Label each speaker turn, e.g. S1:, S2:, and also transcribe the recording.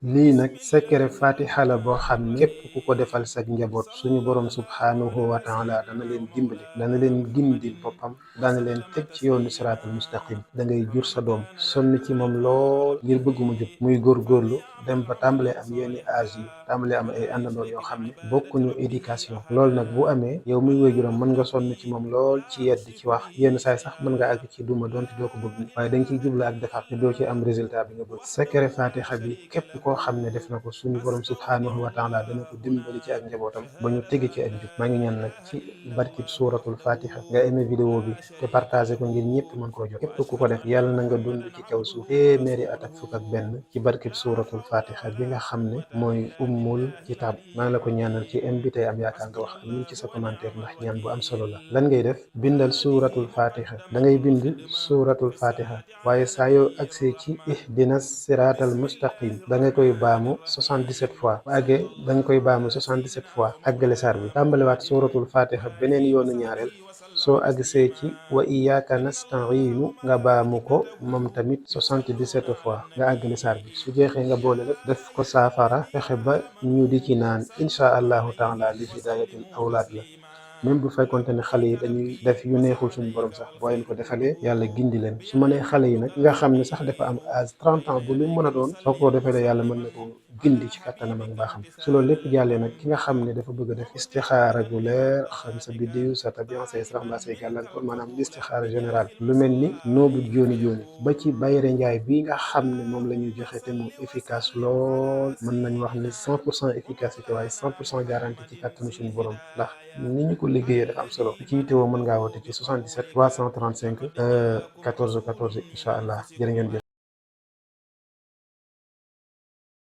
S1: lii nag secret fatiha la boo xam ne képp ku ko defal sa njaboot suñu borom subhaanahu wa taala dana leen dimbali, dana leen gindil boppam, dana leen teg ci yoonu siraatal mustaqim. da ngay jur sa doom sonn ci moom lool ngir bëgg mu jub muy góorgóorlu dem ba tàmbalee am yenn âge yi, tàmbalee am ay àndandoor yoo xam ne bokkuñu éducation. loolu nag bu amee yow muy waajuram mën nga sonn ci moom lool ci yedd ci wax, yenn saay sax mën nga àgg ci duma donte doo ko bëgg, waaye dañ ciy jubla ak defar te doo ci am résultat bi nga bëgg. secret fatiha bi képp koo xam ne def na ko suñu borom subhaanahu wa taala dana ko dimbali ci ak njabootam ba ñu tege ci ak jub. maa ngi ñaan nag ci barkib suuratul fatiha nga aimé vidéo bi te partagé ko ngir ñëpp mën koo jot. képp ku ko def yàlla na nga dund ci kaw suuf téeméeri at ak fukk ak benn ci barkib suuratul fatiha bi nga xam ne mooy ummul kitaab. maa ngi la ko ñaanal ci am bi tey am yaakaar nga wax amin ci sa commentaire ndax ñaan bu am solo la. lan ngay def? bindal suuratul fatiha. da ngay bind suuratul fatiha waaye saa yoo agsee ci ihdina siraatal mustaqim da nga koy baamu 77 fois. bu àggee da nga koy baamu 77 fois àggale saar bi. tàmbaliwaat suuratul fatiha beneen yoonu ñaareel soo agsee ci wa iyyaka nasta'iinu nga baamu ko moom tamit 77 fois nga àggale saar bi. su jeexee nga boole lépp def ko saafara fexe ba ñu di ci naan insha allahu taala li hidayatil awlaad la. même bu fekkonte ne xale yi dañuy def yu neexul suñu borom sax boo leen ko defalee yàlla gindi leen. su ma nee xale yi nag nga xam ne sax dafa am âge 30 ans bu lu mën a doon soo ko defalee yàlla mën na ko gindi ci kattanam ak mbaaxam. su loolu lépp jàllee nag ki nga xam ne dafa bëgg a def istixaara gu leer, xam sa biddiw sa tabian say sarax mbaa say gàllankoor, maanaam istixaara général lu mel ni noobu jooni jooni ba ci bayre njaay bi nga xam ne moom la ñuy joxe te mu efficace lool, mën nañ wax ne 100% efficacité waaye 100% garantie ci kattanu suñu borom. ndax ni ñu ko liggéeyee dafa am solo. ci yittewoo mën ngaa woote ci 77 335 14 14 incha allah. jërë ngeen jëf.